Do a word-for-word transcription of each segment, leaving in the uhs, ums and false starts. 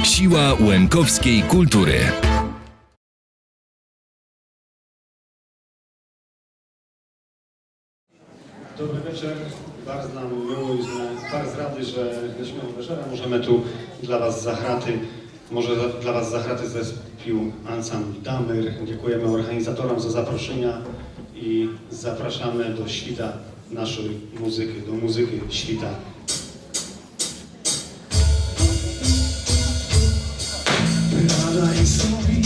Siła łemkowskiej kultury. Dobry wieczór. Bardzo nam miło i sme bardzo radi, że w dnešňou večera môžeme tu dla vas zahrati, môže za-, dla vas zahrati zespôv ansambl Damir. Ďakujeme organizátorom za zaprošenia i zapraszame do świata naszej muzyki, do muzyki świata. Правда і собі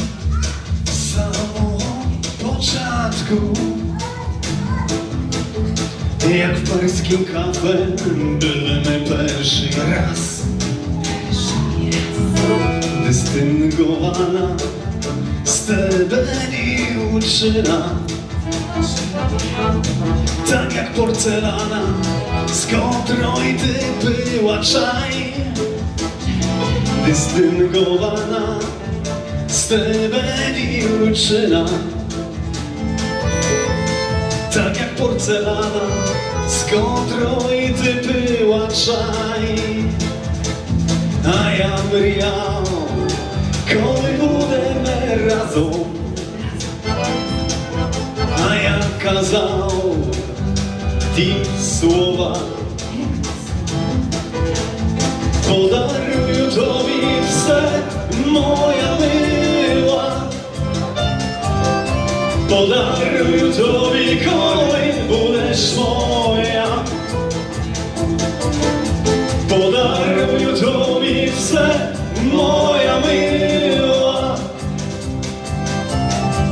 з самого початку, як в паризькім кафе были мы першый раз. Дистинґована з тебе дівчина, так як порцеляна, з котрой ты пила чай. Дистинґована з тебе дівчина, так як порцеляна, з котрой ты пила чай. А я мріяв, коли будеме разом. А я казав ті слова: подарую тобі все, моя мила. Подарую тобі, коли будеш моя. Подарую тобі все, моя мила.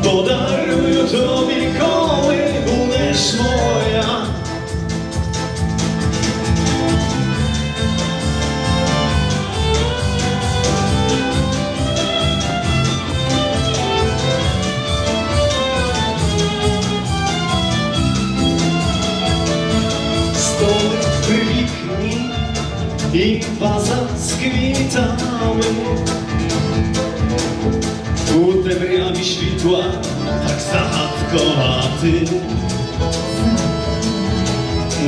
Подарую тобі, коли будеш моя. Столик при вікні і ваза з квітами. У темряві світла так загадковати.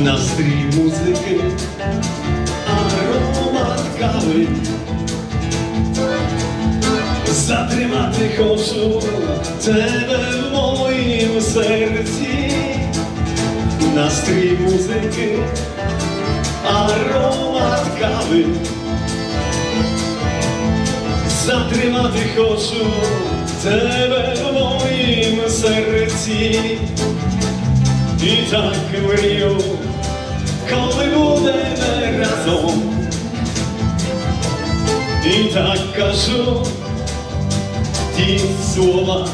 Настрій музики, аромат кави. Затримати хочу тебе в моїм серці. Настрій музики, аромат кави. Затримати хочу тебе в моїм серці. І так мрію, коли будеме разом. І так кажу ті слова.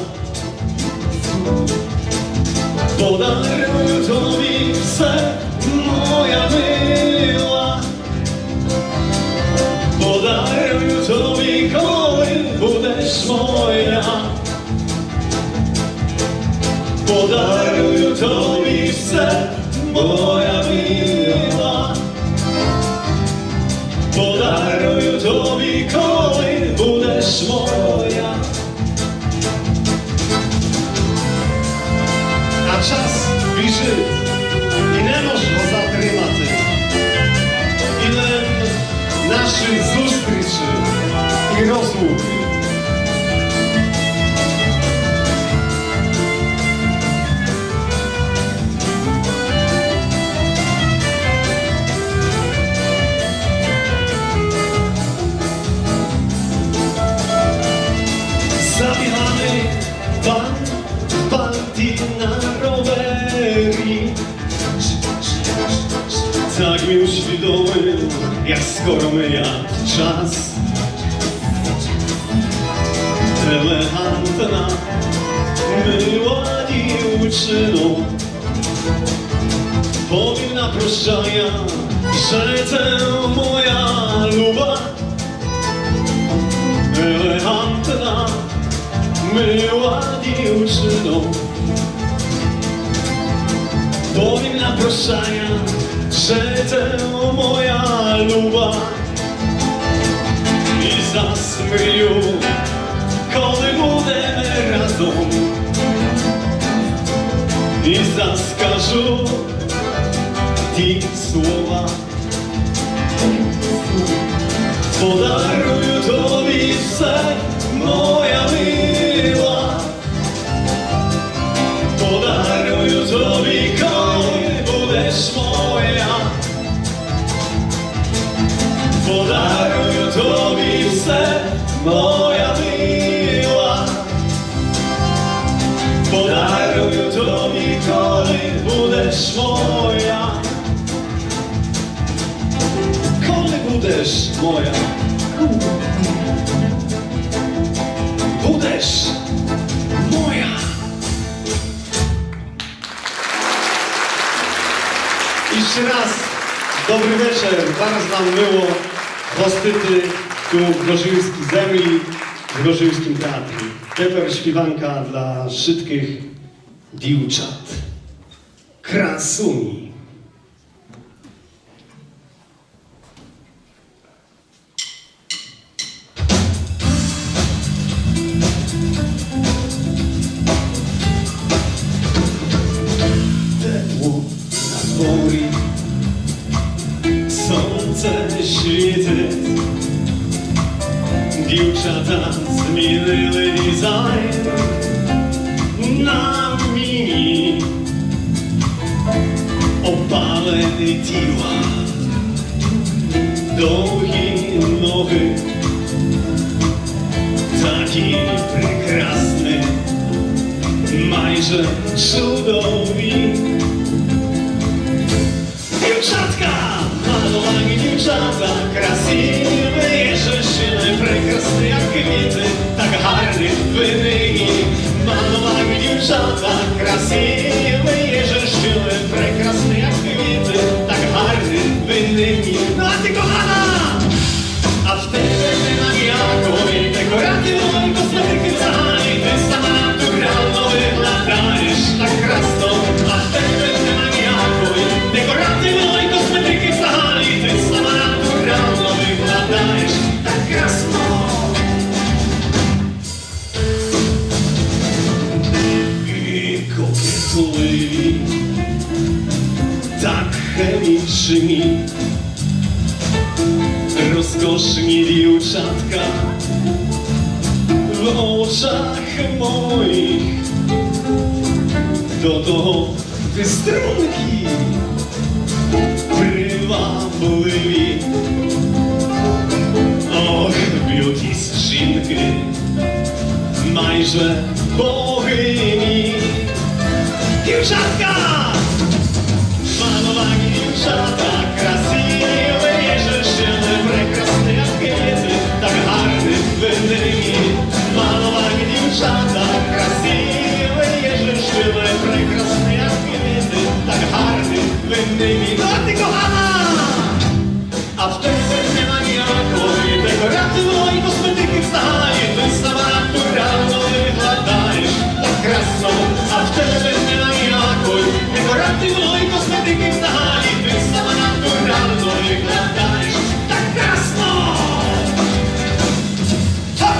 Подарую тобі все, моя мила. Подарую тобі, коли будеш моя. Подарую тобі все, моя мила. Подарую тобі, коли будеш моя. А час біжить, і не мож го затримати. І лем наші зустрічі і розлуки. Забігали пан, пан ті на ровері. Так ми усвідомив, як скоро мине час. Елегантна, мила дівчино, повім на прощаня, же ти моя люба. Елегантна, мила дівчино, повім на прощаня, же ти моя люба. І зас мрію, коли будеме разом. І зас кажу ті слова. Подарую тобі Подарую тобі все, моя мила. Подарую тобі, коли будеш моя. Коли будеш моя. Будеш моя. Іщы раз добрый вечер. Барз нам мило гостити ту в Гожівскій землі, в Гожівскім театрі. Тепер співанка для вшыткых дівчат. Красуні. Тепло на дворі, сонце світить, дівчата змінили дизайн на міні. Опалене тіло, довгі ноги, такі прекрасні, майже чудові. Дівчатка, маловані дівчата, красиві, женщины, прекрасні, як квіти, так гарні ви нині. Маловані дівчата, красиві, женщины, прекрасні, як квіти, так гарні ви нині. Ну а ти, кохана? А в тебе нема ніякої декоративної косметики взагалі, ти сама натурално виглядаєш так красно. А в тебе нема ніякої декоративної косметики взагалі, ти сама натурално виглядаєш так красно. І кокетливі, так хемічні, розкошні дівчатка в очах моїх. До того візерунки привабливі. Ох, б'ютіс жінки, майже богині. Дівчатка! Маловані дівчата, красиві, женщины, прекрасні, як квіти, так гарні ви нині. Маловані дівчата, красиві, женщины, прекрасні, як квіти, так гарні ви нині. Ну а ти, кохана! А в тебе нема ніякої декоративної косметики взагалі, ти сама натурално виглядаєш так красно. А в тебе нема ніякої декоративної косметики взагалі, ти сама натурално виглядаєш так красно. Ха!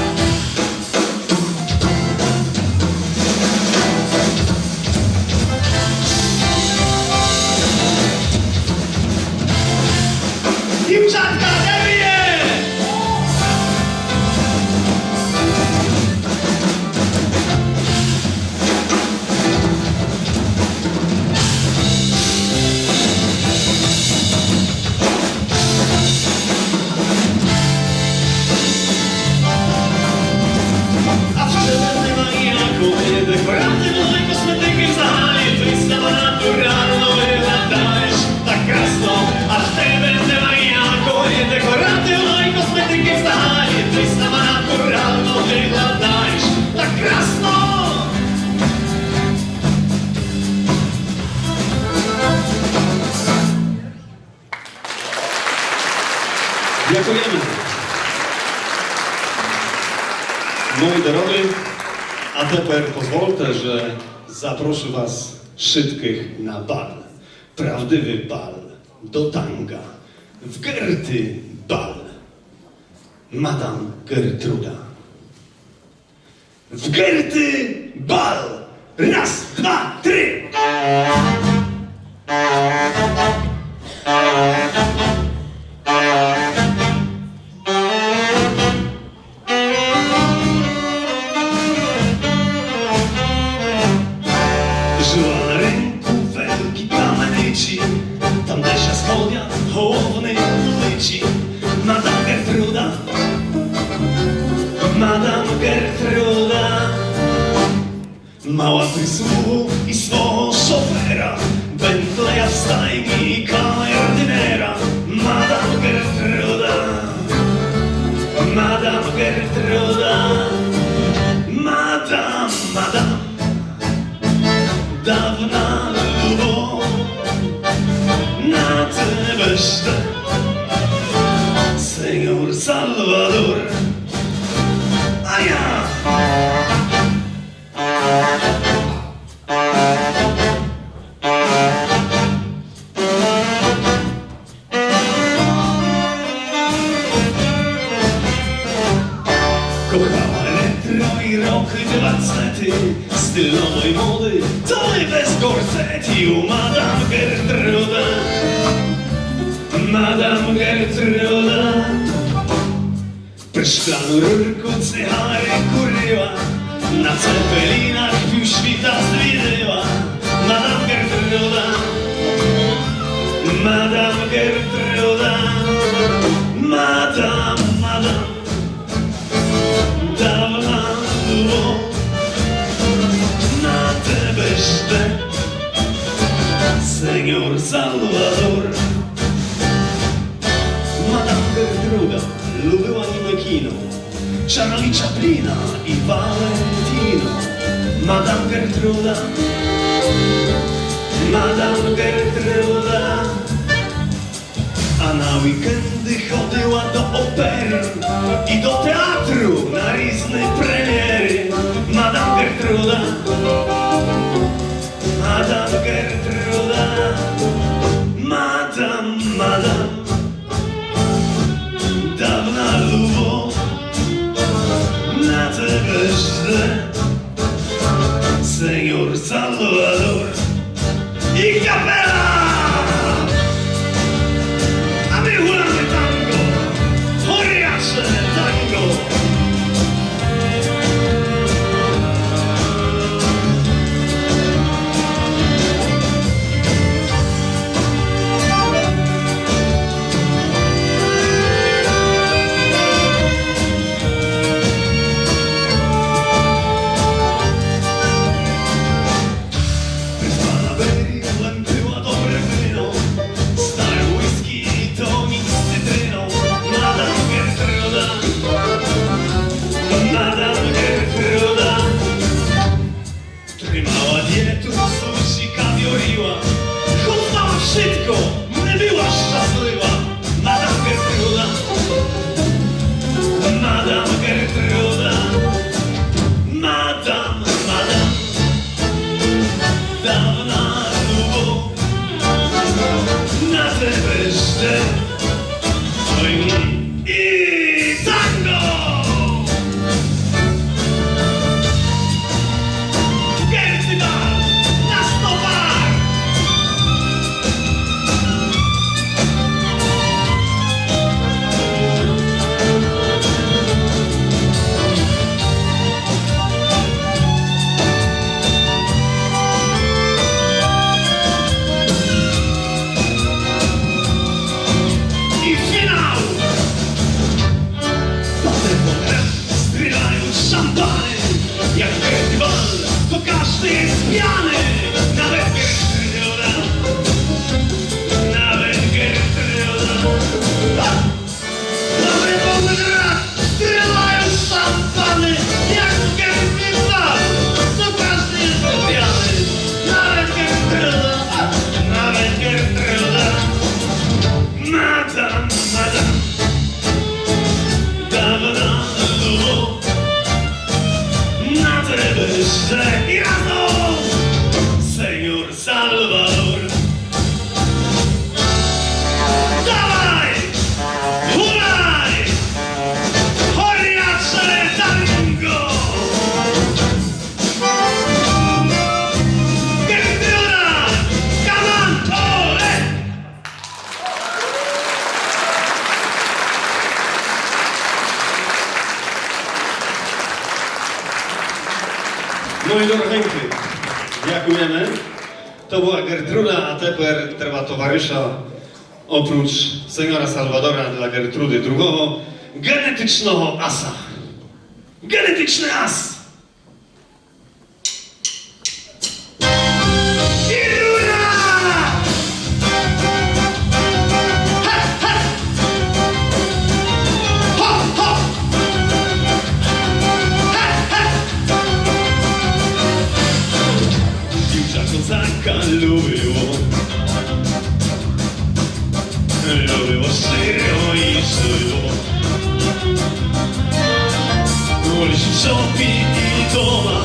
Дівчатка, де ви є? А в тебе нема ніякої декоративної косметики взагалі, ти сама натурално виглядаєш так красно. А в тебе нема ніякої декоративної косметики взагалі, ти сама натурално виглядаєш так красно. Дякуєме. Мої дорогы, а тепер позвольте, же запрошу вас вшыткых на бал. Правдивый бал до танга. Вґерты бал. Мадам Гертруда. Вґерты бал! Раз, два, три! Жила на ринку великій каменичі, там, де ся сходять головны уличі. Мадам Гертруда, мадам Гертруда, мала прислугу і свого шофера, Бентлея в стайні і камердинера. Мадам Гертруда, мадам Гертруда, мадам, мадам, давна любов на тебе жде, сеньор Салвадор. А я Кохала ретро і рокы двадцеті, стиль новой моды, то і без корсетів. Мадам Гертруда, мадам Гертруда, през шкляну рурку цигары курила, на цепелінах пів світа звідала. Мадам Гертруда, мадам Гертруда, мадам, мадам, давна любов на тебе жде, сеньор Салвадор. Мадам Гертруда любила німе кіно, Чарлі Чапліна і Валентіно. Мадам Гертруда, мадам Гертруда, а на вікенды ходила до оперы і до театру на різны премєры. Мадам Гертруда, мадам Гертруда, мадам, мадам, давна любов на тебе жде, сеньор Салвадор. І капела! А мы гуляме танго, горяче танго. През Панамери лем пила добре вино, старе уїскї і тоніґ з цитрином. Мадам Гертруда, мадам Гертруда, тримала дієту, суші, кавіор їла, хутала вшытко, не была щаслива. Мадам Гертруда, мадам Гертруда, мадам, мадам, давна любов на тебе жде. Ой, ні. І танго! Герти бар! На сто бар! І фінал! Потім стріляють шампани, як фестиваль, то каждый є пяный. Навет Гертруда, навет Гертруда. Добрый божий раз, стріляють шампани, як фестиваль, то каждый є пяный. Навет Гертруда, навет Гертруда. Мадам, мадам, давна любов на тебе жде. І разом! Сеньор Салвадор. Давай! Гуляй! Горяче танго! Гертруда! Каланторе! Мої дорогенькі, дякуєме. То была Гертруда, а тепер треба товариша Опруч сеньора Салвадора для Гертруды другого, ґенетичного аса. Ґенетичный ас! Ірура! Ха, ха! Хоп, хоп! Ха, ха! Дівча козака любило, любило широ і живо. Лиш в шопі і дома,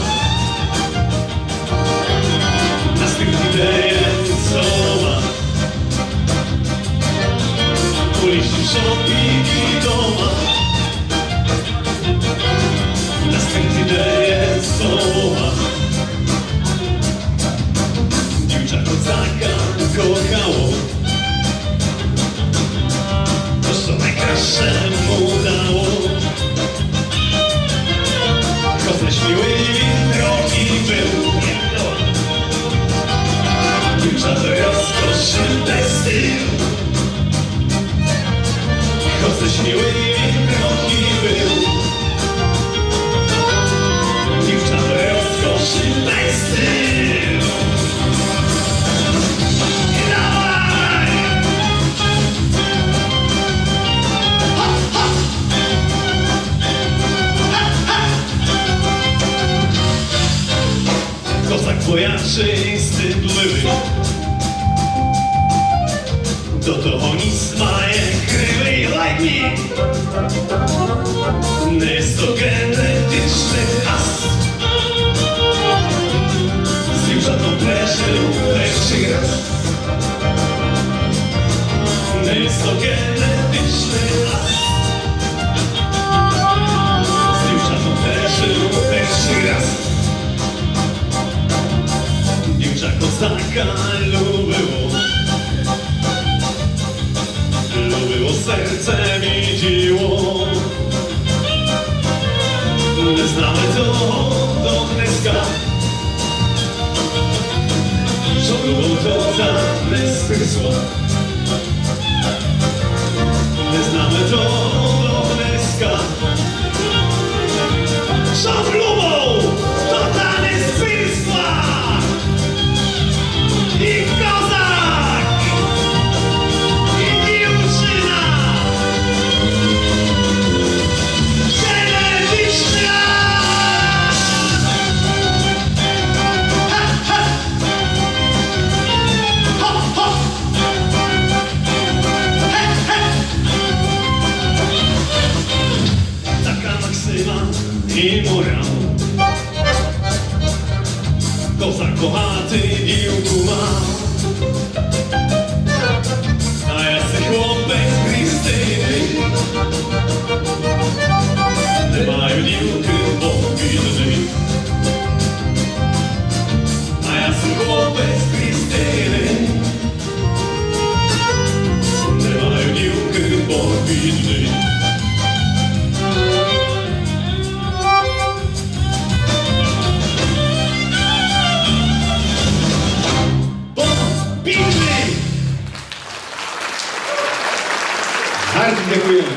на стирці, де є сома. Лиш в шопі і дома, на стирці, де є сома. Дівча козака кохало, то, што найкрасше му дало. Хоц нешмілый він трохи был, дівча до розкоши без стил. Хоц нешмілый він трохи был, дівча до розкоши без стил. І давай! Хоп, хоп! Ха, ха! Козак боячий, стыдливый, до того ніс має кривый, like me. Не є то ґенетичный ас. З дівчатом пережив першый раз. Не є то ґенетичный ас. З дівчатом пережив першый раз. Дівча козака любило, любило серцем і тілом. Не знаме того до днеска, што любов тота не скисла. Не знаме того до днеска, што любов тота не скисла. І козак, і дівчина, ґенетичный ас. Ха, ха! Хоп, хоп! Гей, гей! Така максима і морал. Козак богатый дівку мав. А я си хлопець пристыдный, не маю дівкы, бо бідный. А я си хлопець пристыдный, не маю дівкы, бо бідный. Бо бідный! Гарно дякуєме.